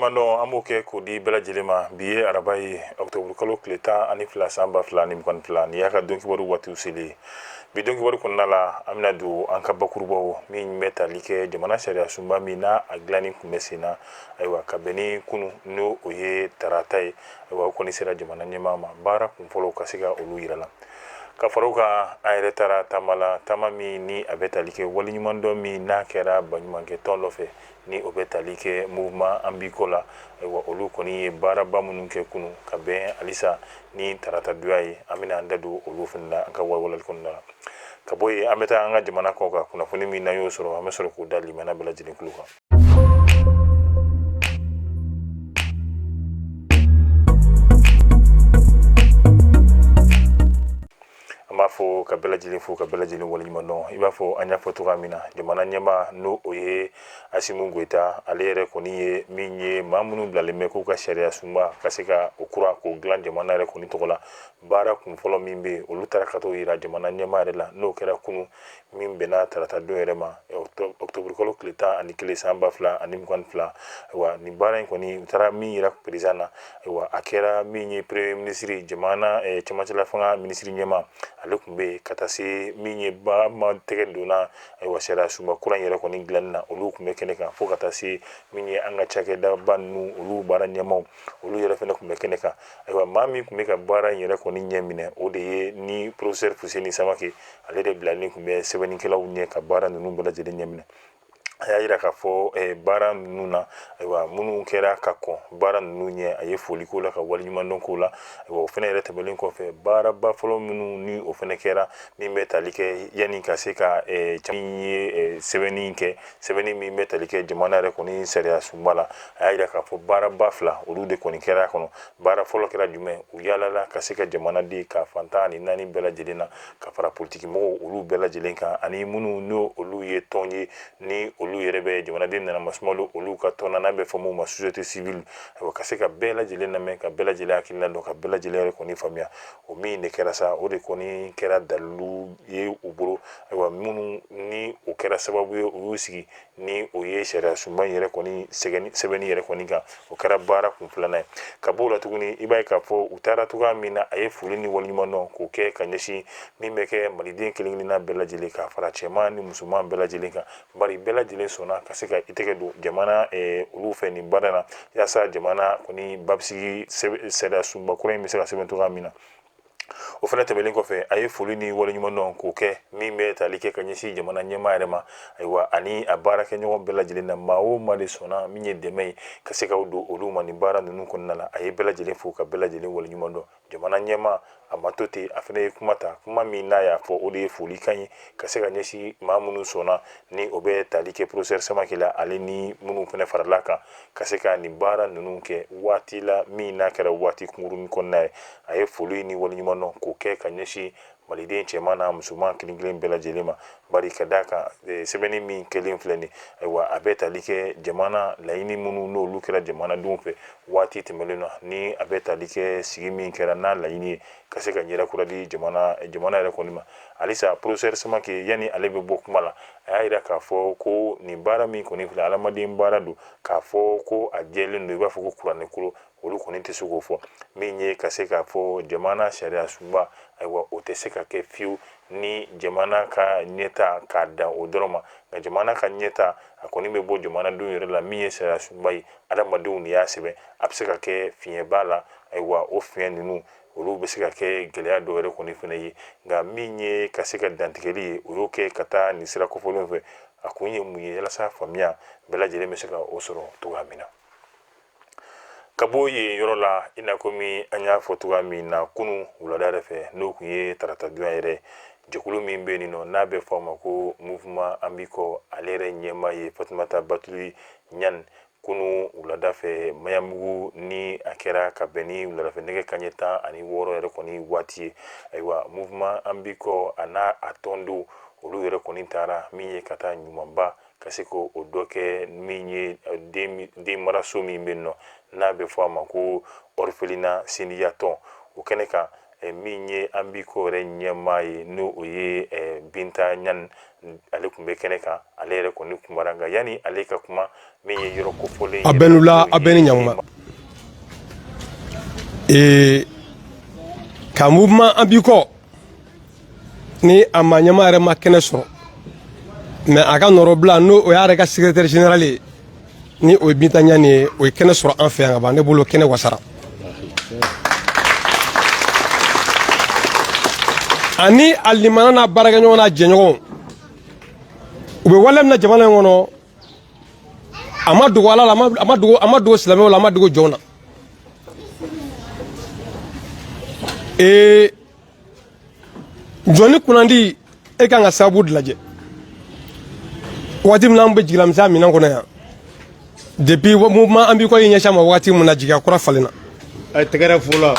waleɲumandɔn an b'o kɛ k'o di bɛɛ lajɛlen ma. Bi ye araba ye, ɔkutɔburu kalo tile 12 san 2022. Nin y'a ka don kibaru waatiw seli ye. Bi don kibaru kɔnɔna la, an bɛna don an ka bakurubaw min bɛ tali kɛ jamana sariya sunba min n'a a dilanni tun bɛ sen na. Ayiwa, ka bɛn ni kunu, n'o o ye tarata ye, ayiwa, o kɔni sera jamana ɲɛmaa ma, baara kunfɔlɔw ka se ka olu yira la. Ka fara o kan, an yɛrɛ taara taama la, taama min ni a bɛ tali kɛ waleɲumandɔn min n'a kɛra baɲumankɛ tɔn dɔ fɛ, ni o bɛ tali kɛ mouvement an b'i kɔ la. Ayiwa, olu kɔni ye baaraba minnu kɛ kunu ka bɛn halisa ni taratadonya ye, an bɛna an da don olu fana la an ka walawalali kɔnɔna la. Ka bɔ yen, an bɛ taa an ka jamana kɔ kan, kunnafoni min n'an y'o sɔrɔ, an bɛ sɔrɔ k'o da limana bɛɛ lajɛlen tulo kan. An b'a fɔ ka bɛɛ lajɛlen fo, ka bɛɛ lajɛlen waleɲuman dɔn. I b'a fɔ an y'a fɔ cogoya min na, jamana ɲɛmaa, n'o o ye Asimu Goyita, ale yɛrɛ kɔni ye min ye maa minnu bilalen bɛ k'u ka sariya sunba ka se ka o kura k'o dilan jamana yɛrɛ kɔni tɔgɔ la, baara kun fɔlɔ min bɛ yen, olu taara ka t'o yira jamana ɲɛmaa yɛrɛ la. N'o kɛra kunu min bɛnna tarata don yɛrɛ ma, ɔkutɔburukalo tile 11 san 2022. Ayiwa, nin baara in kɔni, u taara min yira président na, ayiwa, a kɛra min ye premier ministre, jamana cɛmancɛla fanga minisiri ɲɛmaa, ale tun bɛ yen, ka taa se min ye ba ma tɛgɛ donna, ayiwa, sariya sunba kura in yɛrɛ kɔni dilanni na, olu tun bɛ kɛnɛ kan, fo ka taa se min ye an ka cakɛdaba ninnu, olu baara ɲɛmaaw, olu yɛrɛ fana tun bɛ kɛnɛ kan. Ayiwa, maa min tun bɛ ka baara in yɛrɛ kɔni ɲɛ minɛ, o de ye ni professeur Fuseni Samake, ale de bilalen tun bɛ sɛbɛnnikɛlaw ɲɛ ka baara ninnu bɛɛ lajɛlen ɲɛ minɛ. A y'a yira k'a fɔ baara ninnu na, ayiwa, minnu kɛra ka kɔn baara ninnu ɲɛ, a ye foli k'o la ka waleɲumandɔn k'o la. Ayiwa, o fana yɛrɛ tɛmɛnen kɔfɛ, baaraba fɔlɔ minnu ni o fana kɛra min bɛ tali kɛ yanni ka se ka min ye sɛbɛnni kɛ, sɛbɛnni min bɛ tali kɛ jamana yɛrɛ kɔni sariya sunba la, a y'a yira k'a fɔ baaraba fila, olu de kɔni kɛra a kɔnɔ. Baara fɔlɔ kɛra jumɛn? U yaalala ka se ka jamanaden ka fan 14 bɛɛ lajɛlen na, ka fara politiki mɔgɔw olu bɛɛ lajɛlen kan, ani minnu n'o olu ye tɔn ye, ni olu yɛrɛ bɛ jamanaden nana masumalo olu ka tɔn na, n'a bɛ fɔ mun ma société civile. Ayiwa, ka se ka bɛɛ lajɛlen lamɛn, ka bɛɛ lajɛlen hakilina dɔn, ka bɛɛ lajɛlen yɛrɛ kɔni faamuya. O min de kɛra sa, o de kɔni kɛra dalilu ye u bolo. Ayiwa, minnu ni o kɛra sababu ye u y'u sigi ni o ye sariya sunba in yɛrɛ kɔni sɛbɛnni yɛrɛ kɔni kan, o kɛra baara kun filanan ye. Ka b'o la tuguni, i b'a ye k'a fɔ u taara cogoya min na, a ye foli ni waleɲuman dɔn k'o kɛ ka ɲɛsin min bɛ kɛ maliden kelen kelenna bɛɛ lajɛlen, ka fara cɛman ni musoman bɛɛ lajɛlen kan, bari bɛɛ lajɛlen sɔnna ka se ka i tɛgɛ don jamana olu fɛ nin baara na, yaasa jamana kɔni basigi sariya sunba kura in bɛ se ka sɛbɛn cogoya min na. O fana tɛmɛnen kɔfɛ, a ye foli ni waleɲuman dɔn k'o kɛ min bɛ tali kɛ ka ɲɛsin jamana ɲɛmaa yɛrɛ ma, ayiwa, ani a baarakɛɲɔgɔn bɛɛ lajɛlen na. Maa o maa de sɔnna min ye dɛmɛ ye ka se k'aw don olu ma nin baara ninnu kɔnɔna la, a ye bɛɛ lajɛlen fo ka bɛɛ lajɛlen waleɲuman dɔn. Jamana ɲɛmaa, a ma to ten, a fana ye kuma ta. Kuma min n'a y'a fɔ, o de ye folikan ye ka se ka ɲɛsin maa minnu sɔnna, ni o bɛ tali kɛ professeur Samake la, ale ni minnu fana farala kan ka se ka nin baara ninnu kɛ waati la min n'a kɛra waati kunkurunnin kɔnɔna ye. A ye foli ni waleɲuman dɔn k'o kɛ ka ɲɛsin maliden cɛman n'a musoman kelen kelen bɛɛ lajɛlen ma, bari ka d'a kan sɛbɛnni min kɛlen filɛ nin, ayiwa, a bɛ tali kɛ jamana laɲini minnu n'olu kɛra jamanadenw fɛ waati tɛmɛnen na, ni a bɛ tali kɛ sigi min kɛra n'a laɲini ye ka se ka ɲɛda kura di jamana yɛrɛ kɔni ma. Halisa professeur Samake, yanni ale bɛ bɔ kuma la, a y'a yira k'a fɔ ko nin baara min kɔni filɛ, adamaden baara don. K'a fɔ ko a jɛlen don i b'a fɔ ko kuranɛ kolo, olu kɔni tɛ se k'o fɔ. Min ye ka se k'a fɔ jamana sariya sunba, ayiwa, o tɛ se ka kɛ fiyewu ni jamana ka ɲɛta k'a dan o dɔrɔn ma. Nka jamana ka ɲɛta, a kɔni bɛ bɔ jamanadenw yɛrɛ la. Min ye sariya sunba ye, adamadenw de y'a sɛbɛn. A bɛ se ka kɛ fiɲɛ b'a la, ayiwa, o fiɲɛ ninnu, olu bɛ se ka kɛ gɛlɛya dɔw yɛrɛ kɔni fana ye. Nka min ye ka se ka dantigɛli ye, o y'o kɛ ka taa nin sira kofɔlenw fɛ. A kun ye mun ye? Yalasa faamuya bɛɛ lajɛlen bɛ se ka o sɔrɔ cogoya min na. Ka bɔ yen yɔrɔ la, i n'a komi an y'a fɔ cogoya min na kunun wulada yɛrɛ fɛ, n'o tun ye taratadonya yɛrɛ, jɛkulu min bɛ yen nɔ n'a bɛ fɔ a ma ko mouvement an b'i kɔ, ale yɛrɛ ɲɛmaa ye Fatumata Batuli Ɲani. Kunun wulada fɛ Maɲanbugu, ni a kɛra ka bɛn ni wuladafɛ nɛgɛ kanɲɛ 16 yɛrɛ kɔni waati ye, ayiwa, mouvement an b'i kɔ a n'a a tɔndenw, olu yɛrɛ kɔni taara min ye ka taa ɲumanba ka se k'o dɔ kɛ min ye den maraso min bɛ yen nɔ n'a bɛ fɔ a ma ko orphelinat Sindiya tɔn. O kɛnɛ kan, min ye an b'i kɔ yɛrɛ ɲɛmaa ye, n'o o ye Binta Ɲani, ale tun bɛ kɛnɛ kan. Ale yɛrɛ kɔni kumara, nka yanni ale ka kuma, min ye yɔrɔ kofɔlen A bɛɛ n'u la, a bɛɛ ni ɲankuma. Ee, ka mouvement an b'i kɔ ni a ma ɲɛmaa yɛrɛ ma kɛnɛ sɔrɔ, mais a ka nɔrɔbila, n'o o y'a yɛrɛ ka secrétaire général ye, ni o ye Binta Ɲani ye, o ye kɛnɛ sɔrɔ an fɛ yan ka ban. Ne bolo, kɛnɛ wasara. Ani a limana n'a baarakɛɲɔgɔn n'a jɛɲɔgɔnw, u bɛ wale min na jamana in kɔnɔ, a ma dogo Ala la, a ma dogo silamɛw la, a ma dogo jɔnw na. Ee, jɔnni kunnandi, e kan ka sababu de lajɛ. Waati min na an bɛ jigilamisɛnya minɛn kɔnɔ yan, depuis mouvement an b'i kɔ y'i ɲɛsin a ma, waati min na jigiya kura falenna. A ye tɛgɛrɛ fo la.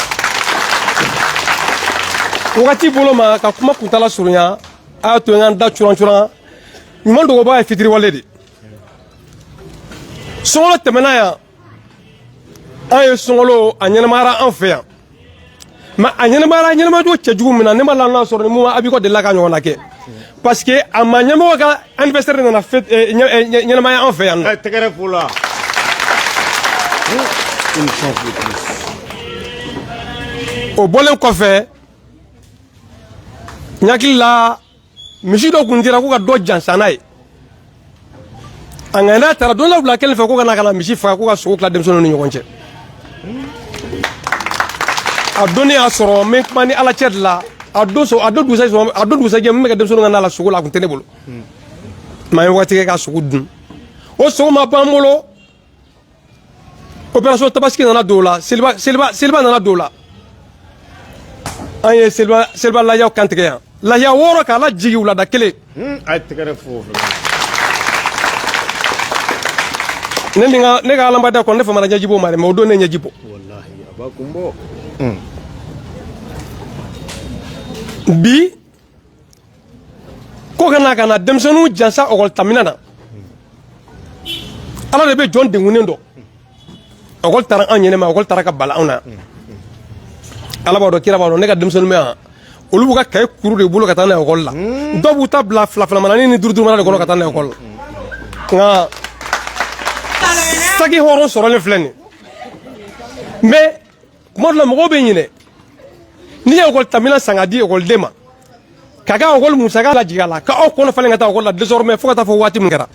Wagati bolo ma ka kuma kuntala surunya, a y'a to n ka n da curan curan. Ɲuman dogoba ye fitiriwale de. Sunkalo tɛmɛna yan, an ye sunkalo a ɲɛnamayara an fɛ yan, mais a ɲɛnamayara ɲɛnamacogo cɛjugu min na, ne ma la n'a sɔrɔ ni mouvement Abiko delila ka ɲɔgɔn na kɛ, parce que a ma ɲɛmɔgɔ ka anniversaire nana ɲɛnamaya an fɛ yan nɔ. A ye tɛgɛrɛ fo la. Une chance de plus. O bɔlen kɔfɛ, n hakili la, misi dɔ kun dira ko ka dɔ jansa n'a ye. A nka n'a taara don dɔ wula kelen fɛ ko ka na misi faga, ko ka sogo tila denmisɛnninw ni ɲɔgɔn cɛ. A don ne y'a sɔrɔ n bɛ kuma ni Ala cɛ de la. A don so, a don dugusajɛ, a don dugusajɛ, min bɛ kɛ denmisɛnninw ka na la sogo la, a kun tɛ ne bolo. Maa ye waati kɛ ka sogo dun, o sogo ma ban n bolo. Opération Tabaski nana don o la, seliba seliba seliba nana don o la. An ye seliba seliba lahiyaw kantigɛ yan, lahiya 6 k'a lajigin wulada kelen. A ye tɛgɛrɛ fo o fana. Ne ni ka ne ka alamadenya kɔnɔ, ne famana ɲɛji bɔ ma dɛ, mais o don ne ɲɛji bɔ. Wallahi, a b'a kun bɔ. Bi ko ka na denmisɛnninw jansa ɔkɔli tamina na, Ala de bɛ jɔn degunnen dɔn. Ɔkɔli taara an ɲɛnɛma, ɔkɔli taara ka bala anw na. Ala b'a dɔn, kira b'a dɔn, ne ka denmisɛnninw bɛ yan, olu b'u ka kaye kuru de bolo ka taa n'a ye ɔkɔli la. Dɔw b'u ta bila fila fila manani ni duuru duuru mana de kɔnɔ ka taa n'a ye ɔkɔli la. Nka saki hɔrɔn sɔrɔlen filɛ nin ye, mais kuma dɔ la mɔgɔw bɛ ɲinɛ. N'i ye ekɔli tamina san ka di ekɔliden ma, k'a ka ekɔli musaka lajigin a la, ka aw kɔnɔ falen ka taa ekɔli la, désormais fo ka taa fɔ waati min kɛra.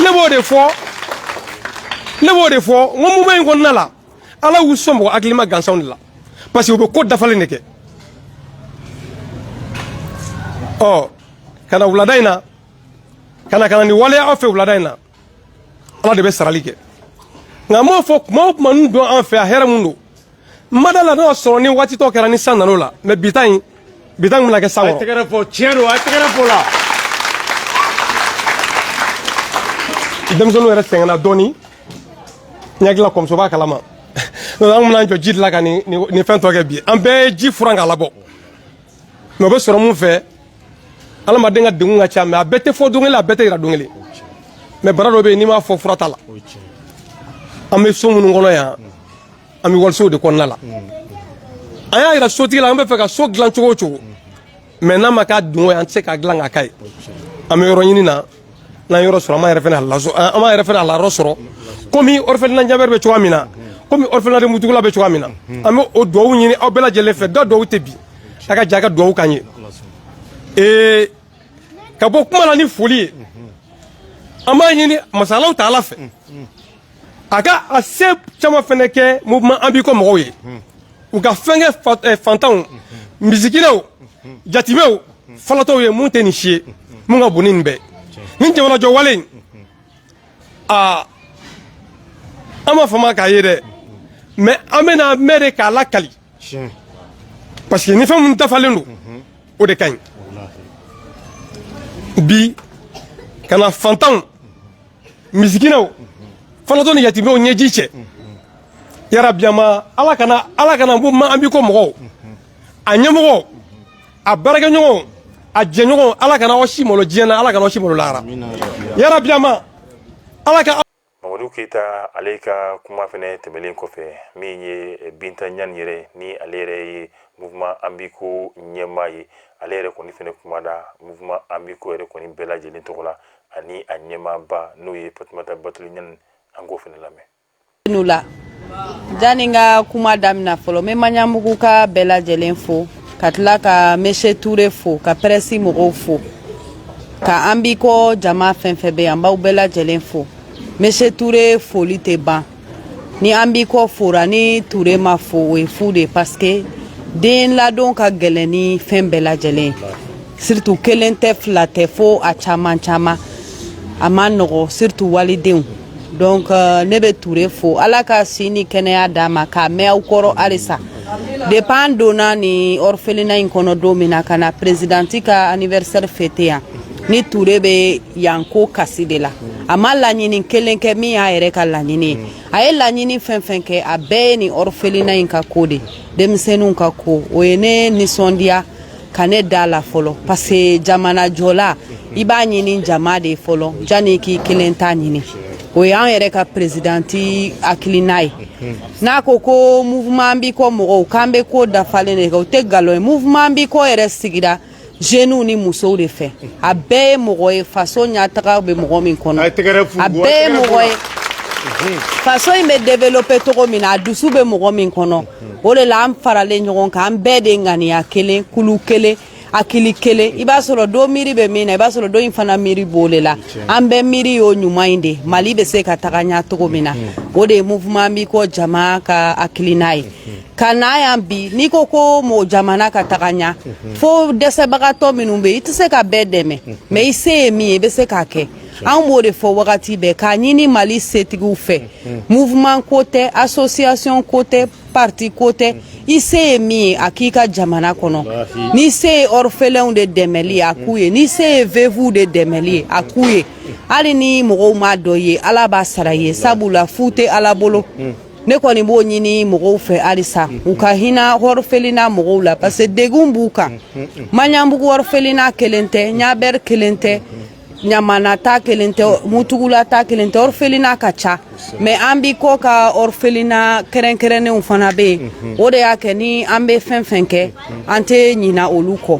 Ne b'o de fɔ, ne b'o de fɔ, n ko mouvement in kɔnɔna la, Ala y'u sɔn mɔgɔ hakilima gansanw de la, parce que u bɛ ko dafalen de kɛ. Ɔ, ka na wulada in na, ka na nin waleya aw fɛ wulada in na, Ala de bɛ sarali kɛ. Nka n b'o fɔ, kuma o kuma ninnu don an fɛ, a hɛrɛ mun don, n ma da la n'o y'a sɔrɔ ni waati tɔ kɛra ni san nan'o la. Mais bi ta in, bi ta in bɛna kɛ san A ye kɔrɔ. tɛgɛrɛ fɔ, tiɲɛ don, a ye tɛgɛrɛ fo la. Denmisɛnninw yɛrɛ sɛgɛnna dɔɔni, n hakili la kɔmuso b'a kalama. An bɛna jɔ ji de la ka nin fɛn tɔ kɛ bi. An bɛɛ ye ji furan k'a labɔ, mais o bɛ sɔrɔ mun fɛ? Adamaden ka degun ka ca, mais a bɛɛ tɛ fɔ don kelen, a bɛɛ tɛ yira don kelen. Mais bana dɔ bɛ yen, n'i m'a fɔ, fura t'a la. An bɛ so minnu kɔnɔ yan, an bɛ walisow de kɔnɔna la. An y'a yira sotigi la, an bɛ fɛ ka so dilan cogo o cogo, mais n'a ma k'a dungo ye, an tɛ se k'a dilan k'a k'a ye. An bɛ yɔrɔ ɲini na, n'an yɔrɔ sɔrɔ, an b'a yɛrɛ fɛnɛ laso, an b'a yɛrɛ fɛnɛ a la yɔrɔ sɔrɔ, komi orphelinat Jabɛri bɛ cogoya min na, komi orphelinat de Mutugula bɛ cogoya min na. An bɛ o duwawu ɲini aw bɛɛ lajɛlen fɛ. Dɔ duwawu tɛ bi, a ka jɛ a ka duwawu k'an ye. Ee, ka bɔ kuma la ni foli ye, an b'a ɲini masalaw ta Ala fɛ, a ka a se caman fɛnɛ kɛ mouvement an b'i kɔ mɔgɔw ye, u ka fɛn kɛ fantanw, misikinɛw, jatimɛw, falatɔw ye. Mun tɛ nin si ye, mun ka bon ni nin bɛɛ ni jamana jɔ wale in? Aa, an ma fama k'a ye dɛ, mais an bɛna mɛn de k'a lakali, parce que ni fɛn mun dafalen don, o de ka ɲi. Bi ka na fantanw, misikinɛw, falatɔ ni yatimɛw ɲɛji cɛ, yarabiyama, Ala kana mouvement an b'i kɔ mɔgɔw, a ɲɛmɔgɔ, a baarakɛɲɔgɔnw, a jɛɲɔgɔnw, Ala kana aw si malo diɲɛ na, Ala kana aw si malo lahara, yarabiyama, Ala ka. Mamadu Keyita, ale ka kuma fɛnɛ tɛmɛlen kɔfɛ, min ye Binta Ɲani yɛrɛ, ni ale yɛrɛ ye Mouvement An b'i kɔ ɲɛmaa ye. Ale yɛrɛ kɔni fɛnɛ kumada Mouvement An b'i kɔ yɛrɛ kɔni bɛɛ lajɛlen tɔgɔ la ani a ɲɛmaaba, n'o ye Fatumata Batuli Ɲani. An k'o fɛnɛ lamɛn. Nu la, janni n ka kuma damina fɔlɔ, n bɛ Maɲanbugu ka bɛɛ lajɛlen fo, ka tila ka Monsieur Ture fo, ka presse mɔgɔw fo, ka an b'i kɔ jama fɛn fɛn bɛ yan, n b'aw bɛɛ lajɛlen fo. Monsieur Ture foli tɛ ban. Ni an b'i kɔ fora ni Ture ma fo, o ye fu de, parce que den ladon ka gɛlɛn ni fɛn bɛɛ lajɛlen ye, surtout kelen tɛ, fila tɛ, fo a caman caman, a ma nɔgɔ, surtout walidenw. Donc ne bɛ Ture fo, Ala ka si ni kɛnɛya d'a ma k'a mɛn aw kɔrɔ halisa. Depuis an donna ni orphelinat in kɔnɔ don min na ka na présidente ka anniversaire fêter yan, ni Ture bɛ yan ko kasi de la. A ma laɲini kelen kɛ min y'a yɛrɛ ka laɲini ye. A ye laɲini fɛn fɛn kɛ, a bɛɛ ye nin orphelinat in ka ko de, denmisɛnninw ka ko. O ye ne nisɔndiya ka ne da la fɔlɔ, parce que jamana jɔla, i b'a ɲini jama de fɔlɔ janni k'i kelen ta ɲini. O y'an yɛrɛ ka présidente hakilina ye. N'a ko ko Mouvement b'i kɔ mɔgɔw k'an bɛ ko dafalen de kɛ, o tɛ nkalon ye. Mouvement b'i kɔ yɛrɛ sigira jeunes ni musow de fɛ. A bɛɛ ye mɔgɔ ye faso ɲɛtaga bɛ mɔgɔ min kɔnɔ. A bɛɛ ye mɔgɔ ye faso in bɛ développer cogo min na, a dusu bɛ mɔgɔ min kɔnɔ. O de la an faralen ɲɔgɔn kan, an bɛɛ de ŋaniya kelen, kulu kelen, hakili kelen. I b'a sɔrɔ dɔ miiri bɛ min na, i b'a sɔrɔ dɔ in fana miiri b'o de la. An bɛɛ miiri y'o ɲuman in de, Mali bɛ se ka taga ɲɛ cogo min na. O de ye Mouvement b'i kɔ jama ka hakilina ye ka na yan bi. N'i ko ko mɔgɔ jamana ka taga ɲɛ, fo dɛsɛbagatɔ minnu bɛ yen, i tɛ se ka bɛɛ dɛmɛ, mais i se ye min ye, i bɛ se k'a kɛ. Anw b'o de fɔ wagati bɛɛ k'a ɲini Mali setigiw fɛ. Mouvement ko tɛ, association ko tɛ, parti ko tɛ. I se ye min ye, a k'i ka jamana kɔnɔ. N'i se ye orphelinw de dɛmɛli ye, a k'u ye. N'i se ye veuves de dɛmɛli ye, a k'u ye. Hali ni mɔgɔw m'a dɔn i ye, Ala b'a sara i ye, sabula fu tɛ Ala bolo. Ne kɔni b'o ɲini mɔgɔw fɛ halisa, u ka hinɛ orphelinat mɔgɔw la, parce que degun b'u kan. Maɲanbugu orphelinat kelen tɛ, Ɲabɛri kelen tɛ, Ɲamana ta kelen tɛ, Mutugula ta kelen tɛ, orphelinat ka ca. Mais an bi kɔ ka orphelinat kɛrɛnkɛrɛnnenw fana bɛ yen. O de y'a kɛ ni an bɛ fɛn fɛn kɛ, an tɛ ɲina olu kɔ.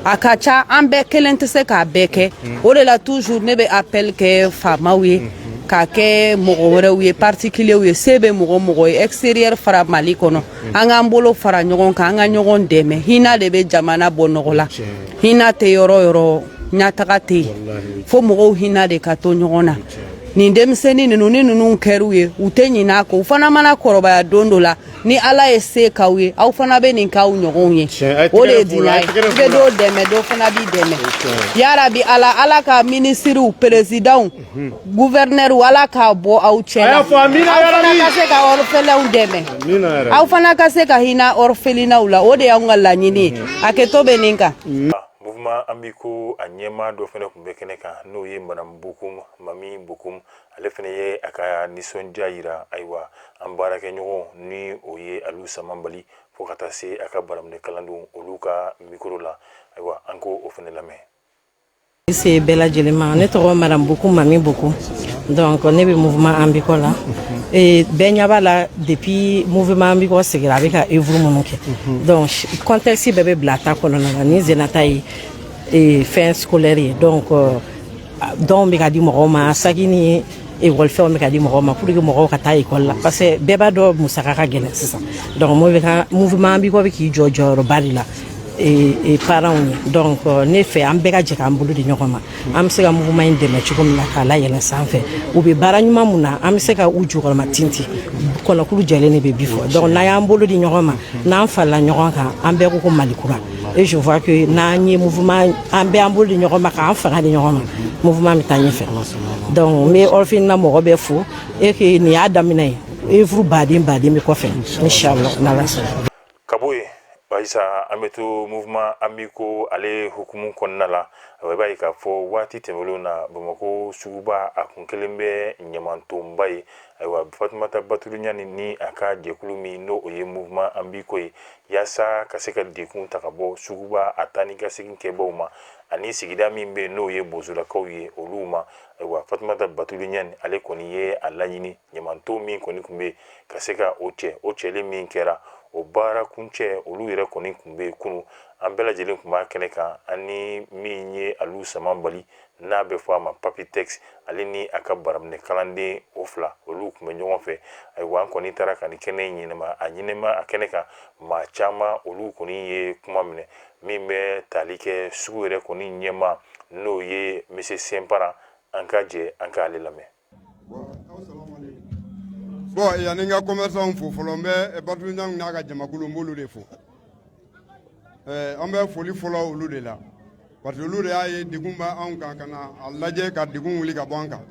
A ka ca, an bɛɛ kelen tɛ se k'a bɛɛ kɛ. O de la toujours ne bɛ appel kɛ faamaw ye, k'a kɛ mɔgɔ wɛrɛw ye, particulier ye, se bɛ mɔgɔ mɔgɔ ye extérieur fara Mali kɔnɔ, an k'an bolo fara ɲɔgɔn kan, an ka ɲɔgɔn dɛmɛ. Hinɛ de bɛ jamana bɔ nɔgɔ la. Hinɛ tɛ yɔrɔ yɔrɔ, ɲɛtaga tɛ yen. Fo mɔgɔw hinɛ de ka to ɲɔgɔn na. Nin denmisɛnnin ninnu, ni ninnu kɛr'u ye, u tɛ ɲinɛ a kɔ. U fana mana kɔrɔbaya don dɔ la, ni Ala ye se k'aw ye, aw fana bɛ nin k'aw ɲɔgɔnw ye. O de ye diɲɛ ye. I bɛ dɔw dɛmɛ, dɔ fana b'i dɛmɛ. Yarabi Ala, Ala ka minisiriw, peresidanw, guvɛrinɛriw, Ala k'a bɔ aw cɛ la, aw fana ka se ka orphelinw dɛmɛ, aw fana ka se ka hinɛ orphelinatw la. O de y'anw ka laɲini ye. Hakɛto bɛ nin kan. Mouvement an bi ko a ɲɛmaa dɔ fana tun bɛ kɛnɛ kan, n'o ye Madame Bokum, Mami Bokum. Ale fana ye a ka nisɔndiya yira. Ayiwa, an baarakɛɲɔgɔn ni o ye Alu Samanbali, fo ka taa se a ka baraminɛ kalandenw, olu ka micro la. Ayiwa, an ko o fana lamɛn. Se bɛɛ lajɛlen ma, ne tɔgɔ Madame Bokum, Mami Bokum. Donc ne bɛ Mouvement An b'i kɔ la. Bɛɛ ɲɛ b'a la, depuis Mouvement An b'i kɔ sigira, a bɛ ka œuvre minnu kɛ. Donc contexte bɛɛ bɛ bila a ta kɔnɔna na. Ni zenata ye fɛn scolaire ye, donc dɔw bɛ ka di mɔgɔw ma, saki ni école fɛnw bɛ ka di mɔgɔw ma pour que mɔgɔw ka taa école la, parce que bɛɛ b'a dɔn musaka ka gɛlɛn sisan. Donc Mouvement An b'i kɔ bɛ k'i jɔ jɔyɔrɔba de la parents ye. Donc ne fɛ, an bɛɛ ka jɛ k'an bolo di ɲɔgɔn ma, an bɛ se ka mouvement in dɛmɛ cogo min na k'a layɛlɛn sanfɛ. U bɛ baara ɲuman mun na, an bɛ se ka u jukɔrɔma tinti. Kɔnɔkulu jɛlen de bɛ bi fɔ. Donc n'an y'an bolo di ɲɔgɔn ma, n'an farala ɲɔgɔn kan, an bɛɛ ko ko Mali kura. Et je vois que n'an ye mouvement, an bɛɛ an bolo di ɲɔgɔn ma, k'an fanga di ɲɔgɔn ma, mouvement bɛ taa ɲɛfɛ. Donc n bɛ orphelinat mɔgɔ bɛɛ fo et que nin y'a daminɛ ye, œuvre baden baden bɛ kɔfɛ, inchallah, n'Ala sɔnna. Ka bɔ yen barisa, an bɛ to Mouvement an bi ko ale hukumu kɔnɔna la. I b'a ye k'a fɔ waati tɛmɛnlenw na, Bamakɔ suguba a kun kelen bɛ ɲamantonba ye. Ayiwa, Fatumata Batulu Ɲani ni a ka jɛkulu min n'o o ye Mouvement an bi ko ye, yaasa ka se ka dekun ta ka bɔ suguba a taa ni ka segin kɛbaw ma ani sigida min bɛ yen n'o ye bozolakaw ye, olu ma. Ayiwa, Fatumata Batulu Ɲani ale kɔni ye a laɲini, ɲamanton min kɔni tun bɛ ka se ka o cɛ, o cɛli min kɛra. O baara kuncɛ, olu yɛrɛ kɔni tun bɛ yen kunun. An bɛɛ lajɛlen tun b'a kɛnɛ kan, ani min ye Alu Samanbali, n'a bɛ fɔ a ma Papitex, ale ni a ka baraminɛ kalanden o fila, olu tun bɛ ɲɔgɔn fɛ. Ayiwa, an kɔni taara ka nin kɛnɛ ɲɛnama a ɲɛnama a kɛnɛ kan. Maa caman, olu kɔni ye kuma minɛ. Min bɛ tali kɛ sugu yɛrɛ kɔni ɲɛma, n'o ye Monsieur Senpara, an ka jɛ an k'ale lamɛn. Bon, yanni n ka commerçant fo fɔlɔ, n bɛ Batulu Ɲang n'a ka jamakulu, n b'olu de fo. An bɛ foli fɔlɔ olu de la, parce que olu de y'a ye degun bɛ anw kan, ka na a lajɛ ka degun wuli ka bɔ an kan.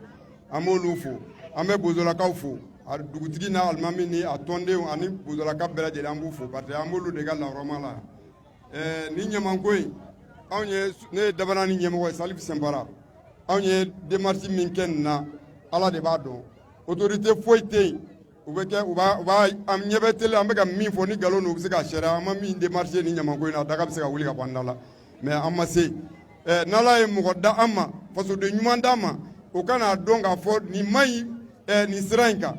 An b'olu fo. An bɛ Bozolakaw fo, a dugutigi n'a alimami ni a tɔndenw ani Bozolaka bɛɛ lajɛlen, an b'u fo, parce que an b'olu de ka lahɔrɔma la yan. Nin ɲamanko in, anw ye, ne ye Dabanani ɲɛmɔgɔ ye, Salifu Senpara. Anw ye démarche min kɛ nin na, Ala de b'a dɔn. Autorité foyi tɛ yen u bɛ kɛ u b'a u b'a an ɲɛ bɛ télé, an bɛ ka min fɔ, ni nkalon don, u bɛ se k'a sariya. An ma min démarche ni ɲamanko in na, a daga bɛ se ka wuli ka bɔ an da la, mais an ma se. N'Ala ye mɔgɔ da an ma, fasoden ɲuman d'an ma, o ka n'a dɔn k'a fɔ nin man ɲi. Nin sira in kan,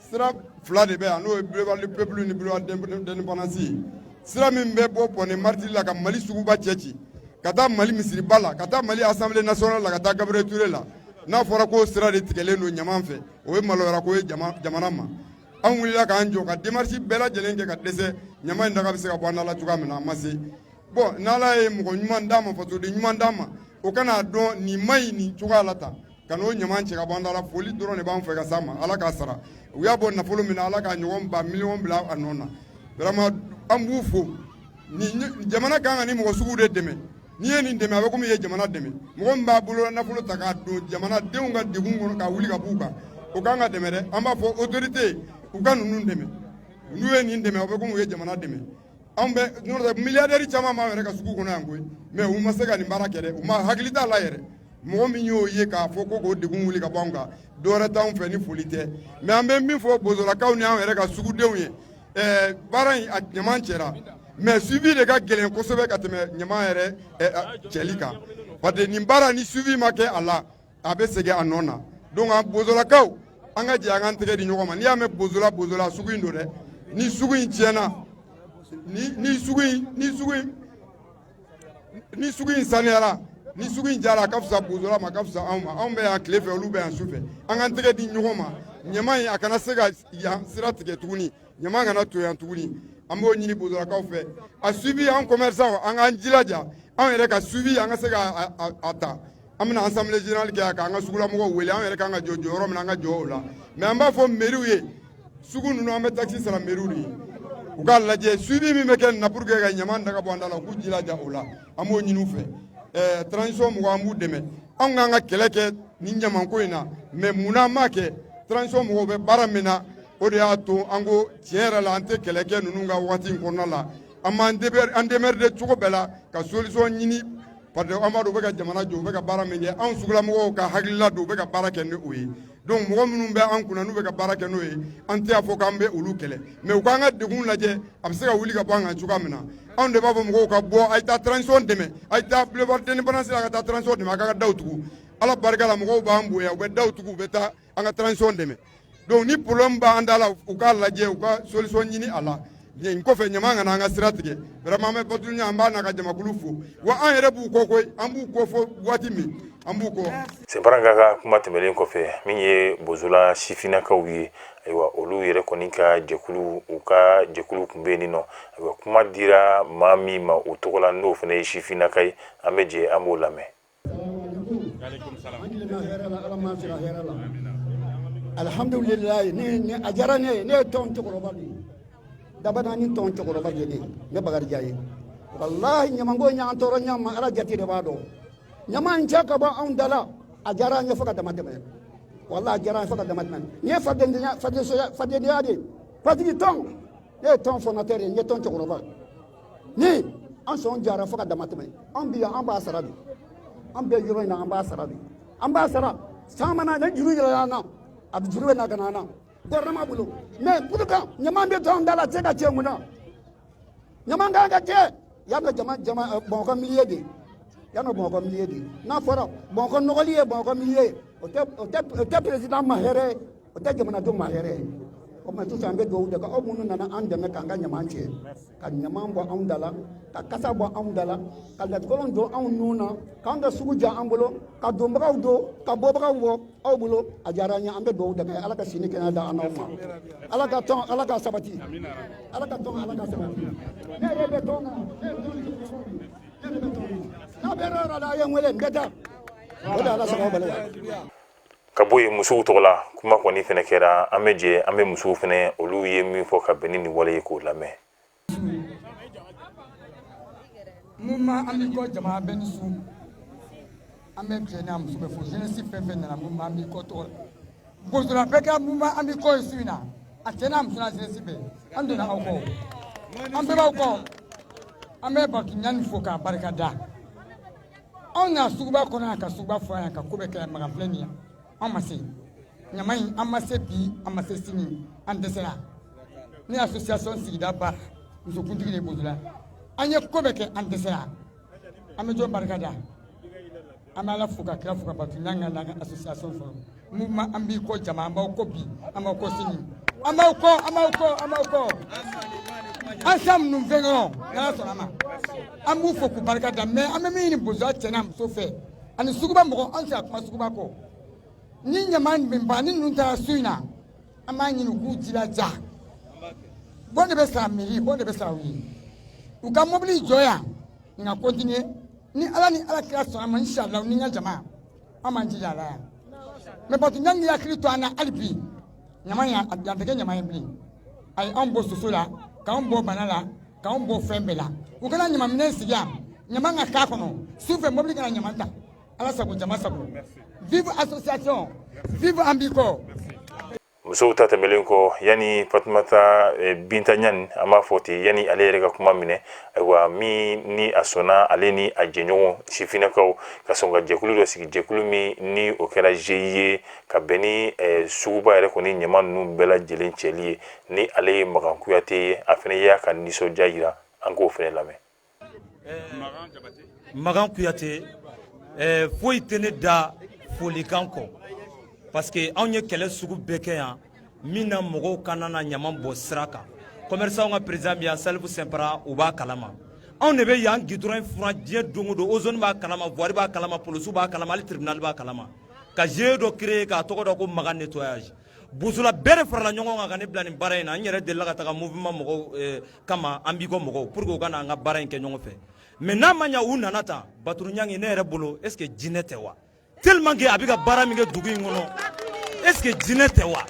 sira fila de bɛ yan, n'o ye boulevard du peuple ni boulevard d'indépendance ye. Sira min bɛ bɔ Pont des Martyrs la ka Mali suguba cɛ ci, ka taa Mali misiriba la, ka taa Mali Assemblée nationale la, ka taa Gabriel Touré la, n'a fɔra k'o sira de tigɛlen don ɲaman fɛ, o ye maloyara ko ye jamana ma. An wulila k'an jɔ ka démarche bɛɛ lajɛlen kɛ ka dɛsɛ. Ɲama in daga bɛ se ka bɔ an da la cogoya min na, an ma se. Bon, n'Ala ye mɔgɔ ɲuman d'an ma, fasoden ɲuman d'an ma, o kan'a dɔn nin man ɲi nin cogoya la tan, ka n'o ɲaman cɛ ka bɔ an da la. Foli dɔrɔn de b'an fɛ ka s'a ma. Ala k'a sara. U y'a bɔ nafolo min na, Ala k'a ɲɔgɔn ba miliyɔn bila a nɔ na. Vraiment, an b'u fo. Ni jamana kan ka ni mɔgɔ sugu de dɛmɛ. N'i ye nin dɛmɛ, a bɛ komi i ye jamana dɛmɛ. Mɔgɔ min b'a bolo nafolo ta k'a don jamanadenw ka degun kɔnɔ, k'a wuli ka b'u kan, o kan ka dɛmɛ dɛ. An b'a fɔ autorité u ka ninnu dɛmɛ. N'u ye nin dɛmɛ, a bɛ komi u ye jamana dɛmɛ. Anw bɛ n'o tɛ, milliardaire caman b'an yɛrɛ ka sugu kɔnɔ yan koyi, mais u ma se ka nin baara kɛ dɛ. U ma hakili t'a la yɛrɛ. Mɔgɔ min y'o ye k'a fɔ ko k'o degun wuli ka bɔ anw kan, dɔwɛrɛ t'anw fɛ ni foli tɛ. Mais an bɛ min fɔ Bozolakaw ni anw yɛrɛ ka sugudenw ye, baara in, a ɲaman cɛra, mais suivi de ka gɛlɛn kosɛbɛ ka tɛmɛ ɲaman yɛrɛ cɛli kan, parce que nin baara, ni suivi ma kɛ a la, a bɛ segin a nɔ na. Donc an Bozolakaw, an ka jɛ an k'an tɛgɛ di ɲɔgɔn ma. N'i y'a mɛn Bozola, Bozola, sugu in don dɛ. Ni sugu in tiɲɛna, ni sugu in saniyara, ni sugu in jara, a ka fisa Bozola ma, a ka fisa anw ma. Anw bɛ yan tile fɛ, olu bɛ yan su fɛ. An k'an tɛgɛ di ɲɔgɔn ma. Ɲama in, a kana se ka yan sira tigɛ tuguni, ɲama kana to yan tuguni. An b'o ɲini Bozolakaw fɛ. A suivi, an commerçant, an k'an jilaja, anw yɛrɛ ka suivi, an ka se ka a ta. An bɛna assemblée générale kɛ yan k'an ka sugulamɔgɔw wele. An yɛrɛ kan ka jɔ jɔyɔrɔ min na, an ka jɔ o la. Mais an b'a fɔ mairie ye, sugu ninnu, an bɛ taxe sara mairie de ye, u k'a lajɛ suivi min bɛ kɛ nin na pour que ka ɲama daga bɔ an da la, u k'u jilaja o la. An b'o ɲini u fɛ. Transition mɔgɔw, an b'u dɛmɛ. Anw k'an ka kɛlɛ kɛ nin ɲamanko in na, mais munna an m'a kɛ? Transition mɔgɔw bɛ baara min na, o de y'a to an ko tiɲɛ yɛrɛ la, an tɛ kɛlɛ kɛ ninnu ka waati in kɔnɔna la. An b'an démerder cogo bɛɛ la ka solution ɲini, parce que an b'a dɔn u bɛ ka jamana jɔ, u bɛ ka baara min kɛ. Anw sugulamɔgɔw ka hakilila don, u bɛ ka baara kɛ ni o ye. Donc mɔgɔ minnu bɛ an kunna, n'u bɛ ka baara kɛ n'o ye, an tɛ y'a fɔ k'an bɛ olu kɛlɛ, mais u k'an ka degun lajɛ, a bɛ se ka wuli ka bɔ an kan cogoya min na. Anw de b'a fɔ mɔgɔw ka bɔ, a ye taa transition dɛmɛ, a ye taa boulevard d'indépendance la ka taa transition dɛmɛ, a ka daw tugu. Ala barika la, mɔgɔw b'an bonya, u bɛ daw tugu, u bɛ taa an ka transition dɛmɛ. Donc ni problème b'an da la, u k'a lajɛ, u ka solution ɲini a la. Nin kɔfɛ, ɲama kana an ka sira tigɛ. Vraiment, an bɛ Batulu, an b'a n'a ka jamakulu fo. Wa an yɛrɛ b'u kɔ koyi, an b'u kɔ fo waati min, an b'u kɔ. Senparanka ka kuma tɛmɛnen kɔfɛ, min ye Bozola sifinnakaw ye, ayiwa, olu yɛrɛ kɔni ka jɛkulu, u ka jɛkulu tun bɛ yen nɔ. Ayiwa, kuma dira maa min ma o tɔgɔ la, n'o fana ye sifinnaka ye, an bɛ jɛ an b'o lamɛn. An tilenna hɛrɛ la, Ala m'an sira hɛrɛ la, alhamdulilayi. Ni a diyara ne ye. Ne ye tɔn cɛkɔrɔba de ye, Dabanani tɔn cɛkɔrɔba de ye ne ye, ne Bakarijan ye. Walahi, ɲamanko y'an tɔɔrɔ ɲa ma, Ala jate de b'a dɔn. Ɲama in cɛ ka bɔ anw da la, a diyara an ye fo ka dama tɛmɛ. Walahi, a diyara an ye fo ka dama tɛmɛ. Nin ye fadenya fadenya de ye, parce que tɔn, ne ye tɔn fondateur ye, n ye tɔn cɛkɔrɔba. Ni an sɔn jara fo ka dama tɛmɛ. An bi yan, an b'a sara bi, an bɛ yɔrɔ in na, an b'a sara bi, an b'a sara. San mana ni juru yɛlɛla an na, a bɛ juru bɛ na ka na an na gouvernement bolo. Mais pour que ɲama bɛ to an da la, a tɛ se ka cɛ mun na? Ɲama kan ka cɛ yan nɔ. Jama jama Bamakɔ milieu de yan nɔ, Bamakɔ milieu de. N'a fɔra Bamakɔ nɔgɔli ye Bamakɔ milieu ye, o tɛ président ma hɛrɛ ye, o tɛ jamanadenw ma hɛrɛ ye. O tuma sisan an bɛ dugawu de kɛ aw minnu nana an dɛmɛ k'an ka ɲaman cɛ, ka ɲaman bɔ anw da la, ka kasa bɔ anw da la, ka latikɔlɔn don anw nun na, k'an ka sugu diya an bolo, ka donbagaw don, ka bɔbagaw bɔ aw bolo. A diyara an ye. An bɛ dugawu de kɛ, Ala ka si ni kɛnɛya da an n'aw ma. Ala ka tɔn, Ala ka sabati. Ala ka tɔn, Ala ka sabati. Ne yɛrɛ bɛ tɔn na, ne ye tɔn, ne yɛrɛ bɛ tɔn na. N'a bɛ yɔrɔ yɔrɔ la, a ye n wele, n bɛ taa. O de Ala sago aw bɛɛ la. Ka bɔ yen, musow tɔgɔ la kuma kɔni fɛnɛ kɛra. An bɛ jɛ, an bɛ musow fɛnɛ, olu ye min fɔ ka bɛn ni nin wale ye, k'o lamɛn. Mouvement an b'i kɔ, jama bɛɛ ni su. An bɛ cɛ n'a muso bɛ fo, jeunesse fɛn fɛn nana mouvement an b'i kɔ tɔgɔ la. Bozola bɛɛ kɛra mouvement an b'i kɔ ye su in na. A cɛ n'a muso n'a jeunesse bɛɛ, an donna aw kɔ, an bɛɛ b'aw kɔ. An bɛ Batu Ɲani fo k'a barika da. Anw na suguba kɔnɔ yan, ka suguba fɔ yan, ka ko bɛɛ kɛ yan. Magan filɛ nin ye, anw ma se ɲama in, an ma se bi, an ma se sini, an dɛsɛra. Ne association sigida baara musokuntigi de Bozola. An ye ko bɛɛ kɛ, an dɛsɛra. An bɛ jɔn barika da? An bɛ Ala fo ka kira fo ka Batu Ɲanga n'an ka association sɔrɔ. Mouvement an b'i kɔ, jama, an b'aw kɔ bi, an b'aw kɔ sini, an b'aw kɔ, an b'aw kɔ, an b'aw kɔ. Ensemble nous vaincrons, n'Ala sɔnna ma. An b'u fo k'u barika da. Mais an bɛ min ɲini Bozoya cɛ n'a muso fɛ ani suguba mɔgɔ, an tɛ se ka kuma suguba kɔ. Ni ɲama minba ni ninnu taara su in na, an b'a ɲini u k'u jilaja. Bon de bɛ sara mairie, bon de bɛ sara u ye. U ka mobili jɔ yan nka continuer. Ni Ala ni Ala kira sɔnna ma, inshallah, ni n ka jama, an b'an jija a la yan. Mais Batu Ɲangi hakili to an na hali bi. Ɲama yan, a tɛ kɛ ɲama ye bilen. A ye anw bɔ soso la, k'anw bɔ bana la, k'anw bɔ fɛn bɛɛ la. U kana ɲamaminɛn sigi yan, ɲama ka k'a kɔnɔ sufɛ, mobili kana ɲama ta. Ala sago, jama sago. Vive association, vive an b'i kɔ. Musow ta tɛmɛlen kɔ, yanni Fatumata Binta Ɲani, an b'a fɔ ten, yanni ale yɛrɛ ka kuma minɛ, ayiwa, min ni a sɔnna, ale ni a jɛɲɔgɔn sifinnakaw ka sɔn ka jɛkulu dɔ sigi, jɛkulu min ni o kɛra GIE ye, ka bɛn ni suguba yɛrɛ kɔni ɲama ninnu bɛɛ lajɛlen cɛli ye, ni ale ye Makan Kuyate ye, a fana y'a ka nisɔndiya yira. An k'o fana lamɛn. Makan Kuyate, foyi tɛ ne da folikan kɔ, parce que anw ye kɛlɛ sugu bɛɛ kɛ yan min na mɔgɔw kana na ɲama bɔ sira kan. Commerçant ka président bɛ yan, Salifu Sɛnpara, u b'a kalama. Anw de bɛ yan goudron furan diɲɛ don o don. Ozone b'a kalama, voirie b'a kalama, polisiw b'a kalama, hali tribunal b'a kalama. Ka GIE dɔ créer k'a tɔgɔ da ko Makan nettoyage. Bozola bɛɛ de farala ɲɔgɔn kan ka ne bila nin baara in na. N yɛrɛ delila ka taga mouvement mɔgɔw kama, an b'i kɔ mɔgɔw, pour que u ka na an ka baara in kɛ ɲɔgɔn fɛ. Mais n'a ma ɲɛ u nana tan, Baturu Ɲangi, ne yɛrɛ bolo, est ce que jinɛ tɛ wa? Tellement que a bɛ ka baara min kɛ dugu in kɔnɔ, est ce que jinɛ tɛ wa?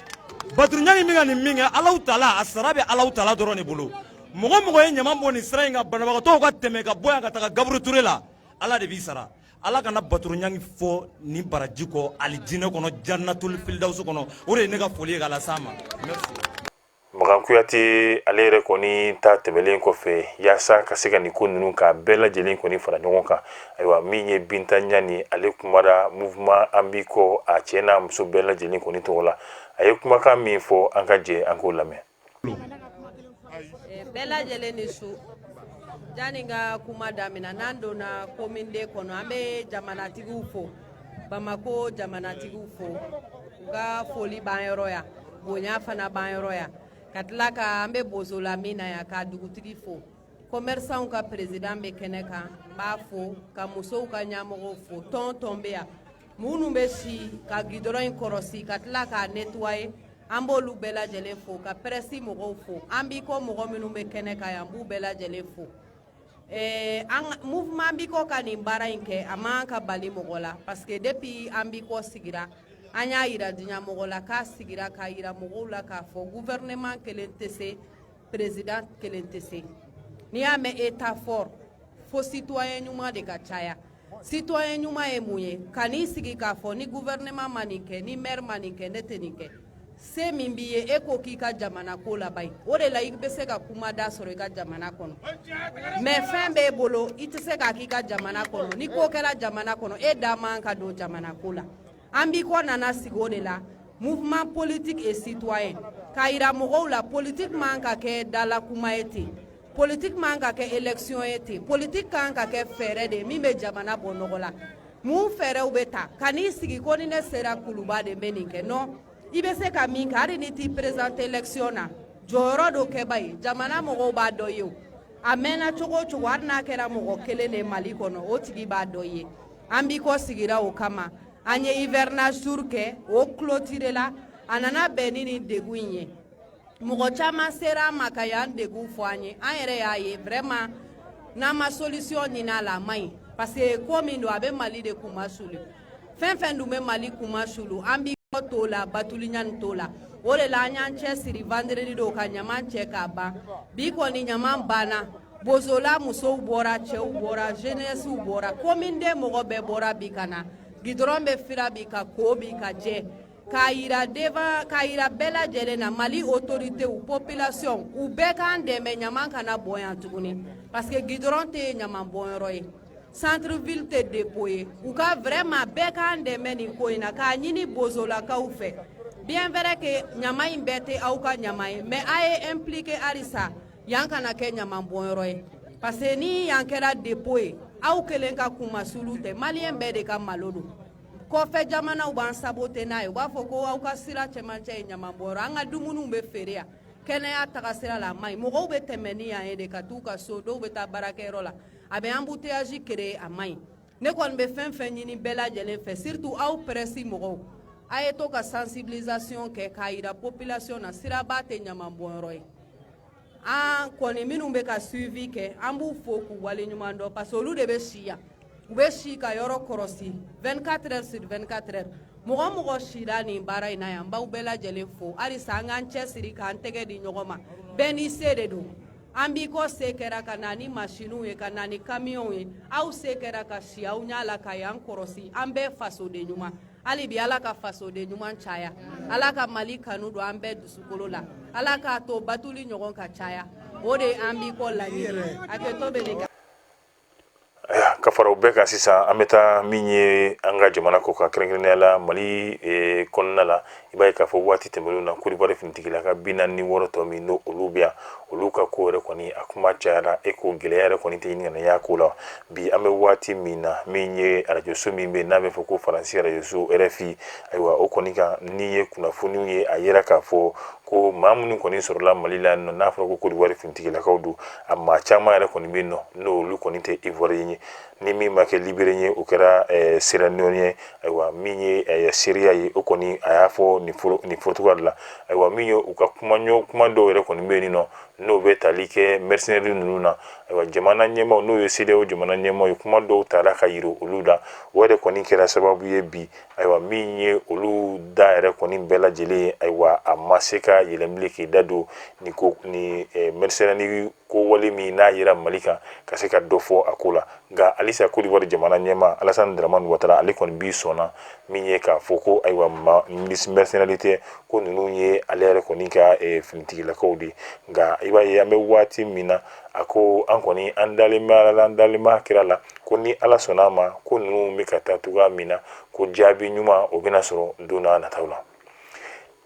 Baturu Ɲangi min ka nin min kɛ, Alahu taala a sara bɛ Alahu taala dɔrɔn de bolo. Mɔgɔ mɔgɔ ye ɲama bɔ nin sira in kan, banabagatɔw ka tɛmɛ ka bɔ yan ka taga Gabriel Touré la, Ala de b'i sara. Ala kana Baturu Ɲangi fɔ nin baraji kɔ alijinɛ kɔnɔ, jannatul firdausi kɔnɔ. O de ye ne ka foli ye k'a las'a ma. Merci. Makan Kuyate, ale yɛrɛ kɔni ta tɛmɛlen kɔfɛ, yaasa ka se ka nin ko ninnu ka bɛɛ lajɛlen kɔni fara ɲɔgɔn kan, ayiwa, min ye Binta Ɲani, ale kumara mouvement an b'i kɔ, a cɛ n'a muso bɛɛ lajɛlen kɔni tɔgɔ la. A ye kumakan min fɔ, an ka jɛ an k'o lamɛn. Bɛɛ lajɛlen ni su. Janni ka kuma daminɛ, n'an donna commune deux kɔnɔ, an bɛ jamanatigiw fo, Bamako jamanatigiw fo. U ka foli b'an yɔrɔ yan, bonya fana b'an yɔrɔ yan. Ka tila ka an bɛ Bozola min na yan, ka dugutigi fo. Commerçant ka président bɛ kɛnɛ kan, n b'a fo, ka musow ka ɲɛmɔgɔw fo. Tɔn tɔn bɛ yan minnu bɛ si ka goudron in kɔrɔsi ka tila k'a nettoyer, an b'olu bɛɛ lajɛlen fo, ka presse mɔgɔw fo. An b'i kɔ mɔgɔ minnu bɛ kɛnɛ kan yan, n b'u bɛɛ lajɛlen fo. An mouvement b'i kɔ ka nin baara in kɛ, a man ka bali mɔgɔ la, parce que depuis an b'i kɔ sigira, an y'a yira diɲɛ mɔgɔ la k'a sigira k'a yira mɔgɔw la k'a fɔ gouvernement kelen tɛ se, président kelen tɛ se. N'i y'a mɛn état fort, fo citoyen ɲuman de ka caya. Citoyen ɲuman ye mun ye? Ka n'i sigi k'a fɔ ni gouvernement ma nin kɛ, ni maire ma nin kɛ, ne tɛ nin kɛ. Se min b'i ye, e ko k'i ka jamana ko laban ye, o de la i bɛ se ka kuma da sɔrɔ i ka jamana kɔnɔ. Mais fɛn b'e bolo, i tɛ se k'a k'i ka jamana kɔnɔ. Ni ko kɛra jamana kɔnɔ, e da man ka don jamana ko la. An b'i kɔ nana sigi o de la, mouvement politique et citoyen, k'a yira mɔgɔw la politique man ka kɛ dala kuma ye ten, politique man ka kɛ élection ye ten, politique kan ka kɛ fɛɛrɛ de ye min bɛ jamana bɔ nɔgɔ la. Mun fɛɛrɛw bɛ ta? Ka n'i sigi ko ni ne sera Kuluba de, n bɛ nin kɛ, non. I bɛ se ka min kɛ, hali ni t'i présenter élection na, jɔyɔrɔ dɔ kɛba ye, jamana mɔgɔw b'a dɔn ye. O a mɛnna cogo o cogo, hali n'a kɛra mɔgɔ kelen de Mali kɔnɔ, o tigi b'a dɔn ye. An b'i kɔ sigira o kama, an ye hivernage tour kɛ, o clôturer la. A nana bɛn ni nin degun in ye. Mɔgɔ caman sera an ma ka y'an degun fɔ an ye. An yɛrɛ y'a ye vraiment, n'an ma solution ɲini a la, a man ɲi, parce que ko min don, a bɛ Mali de kunma sulu. Fɛn fɛn dun bɛ Mali kunma sulu, an b'i kɔ t'o la, batuliɲani t'o la. O de la an y'an cɛ siri vendredi don ka ɲaman cɛ k'a ban. Bi kɔni ɲaman banna. Bozola musow bɔra, cɛw bɔra, jeunesse bɔra, commune den mɔgɔ bɛɛ bɔra bi ka na. Gidɔrɔn bɛ fira bi ka ko bi ka jɛ k'a yira devant, k'a yira bɛɛ lajɛlen na, Mali autorités, population, u bɛɛ k'an dɛmɛ, ɲaman kana bɔn yan tuguni, parce que gidɔrɔn tɛ ɲaman bɔnyɔrɔ ye, centre ville tɛ dépôt ye. U ka vraiment bɛɛ k'an dɛmɛ nin ko in na, k'a ɲini bozolakaw fɛ. Bien vrai que ɲama in bɛɛ tɛ aw ka ɲama ye, mais a ye impliqué halisa, yan kana kɛ ɲaman bɔnyɔrɔ ye, parce que ni yan kɛra dépôt ye, aw kelen ka kunmasulu tɛ, maliyɛn bɛɛ de ka malo don. Kɔfɛ jamanaw b'an saboter n'a ye, u b'a fɔ ko aw ka sira cɛmancɛ ye ɲaman bɔnyɔrɔ, an ka dumuniw bɛ feere yan. Kɛnɛya taga sira la, a man ɲi. Mɔgɔw bɛ tɛmɛ ni yan ye de ka t'u ka so, dɔw bɛ taa baarakɛyɔrɔ la, a bɛ embouteillage créer, a man ɲi. Ne kɔni bɛ fɛn fɛn ɲini bɛɛ lajɛlen fɛ, surtout aw presse mɔgɔw, a ye to ka sensibilisation kɛ k'a yira population na, siraba tɛ ɲaman bɔnyɔrɔ ye. An kɔni minnu bɛ ka suivi kɛ, an b'u fo k'u waleɲuman dɔn, parce que olu de bɛ si yan, u bɛ si ka yɔrɔ kɔlɔsi 24 heures sur 24 heures. Mɔgɔ mɔgɔ sira nin baara in na yan, n b'aw bɛɛ lajɛlen fo. Halisa an k'an cɛsiri k'an tɛgɛ di ɲɔgɔn ma, bɛɛ n'i se de don. An b'i kɔ se kɛra ka na ni masiniw ye, ka na ni kamiyɔnw ye, aw se kɛra ka si aw ɲɛ la ka y'an kɔlɔsi. An bɛɛ fasoden ɲuman. Hali bi, Ala ka fasoden ɲuman caya, Ala ka Mali kanu don an bɛɛ dusukolo la, Ala k'a to batuli ɲɔgɔn ka caya. O de ye an b'i kɔ laɲini. Hakɛto bɛ nin kan. Ka fara o bɛɛ kan sisan, an bɛ taa min ye an ka jamana kɔ kan, kɛrɛnkɛrɛnnenya la Mali kɔnɔna la. I b'a ye k'a fɔ waati tɛmɛnenw na, Côte d'Ivoire finitigila ka 46 tɔ min n'o olu bɛ yan, olu ka ko yɛrɛ kɔni a kuma cayara. E ko gɛlɛya yɛrɛ kɔni tɛ ɲini ka na y'a ko la. Bi an bɛ waati min na, min ye arajoso min bɛ yen n'a bɛ fɔ ko Faransi arajoso RFI, ayiwa, o kɔni kan ni ye kunnafoniw ye, a yira k'a fɔ ko maa minnu kɔni sɔrɔla Mali la nɔ, n'a fɔra ko Côte d'Ivoire finitigilakaw don, a maa caman yɛrɛ kɔni bɛ yen nɔ n'olu kɔni tɛ Ivoirien ye. Ni min ma kɛ Libérien ye, o kɛra Sierra Leone ye. Ayiwa, min ye seereya ye, o kɔni a y'a fɔ nin fɔcogoya de la. Ayiwa, min ye u ka kuma kuma dɔw yɛrɛ kɔni bɛ yen nɔ n'o bɛ tali kɛ mercenaires ninnu na, ayiwa, jamana ɲɛmaaw, n'o ye CEDEAO jamana ɲɛmaaw ye, kuma dɔw taara ka yira olu la. O yɛrɛ kɔni kɛra sababu ye bi, ayiwa, min ye olu da yɛrɛ kɔni bɛɛ lajɛlen ye, ayiwa, a ma se ka yɛlɛn bilen k'i da don nin ko ni mercenaires ko wale min n'a yera Mali kan, ka se ka dɔ fɔ a ko la. Nka halisa Côte d'Ivoire jamana ɲɛmaa Alassane Dramane Ouattara, ale kɔni b'i sɔnna min ye k'a fɔ ko ayiwa, ma mercenaires tɛ, ko ninnu ye ale yɛrɛ kɔni ka finitigilakaw de. Nka i b'a ye, an bɛ waati min na, a ko an kɔni an dalen bɛ Ala la, an dalen bɛ kira la, ko ni Ala sɔnna a ma, ko ninnu bɛ ka taa cogoya min na, ko jaabi ɲuman o bɛna sɔrɔ don n'a nataw la.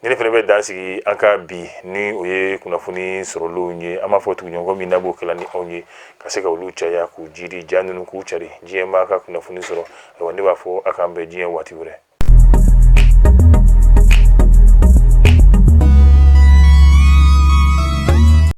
Ni ne fana bɛ dan sigi an ka bi ni o ye kunnafoni sɔrɔlenw ye. An b'a fɔ tuguɲɔgɔn min n'a b'o kɛla ni anw ye ka se ka olu caya k'u jiri ja ninnu k'u cari, diɲɛ maa ka kunnafoni sɔrɔ. Ayiwa, ne b'a fɔ a k'an bɛn diɲɛ waati wɛrɛ.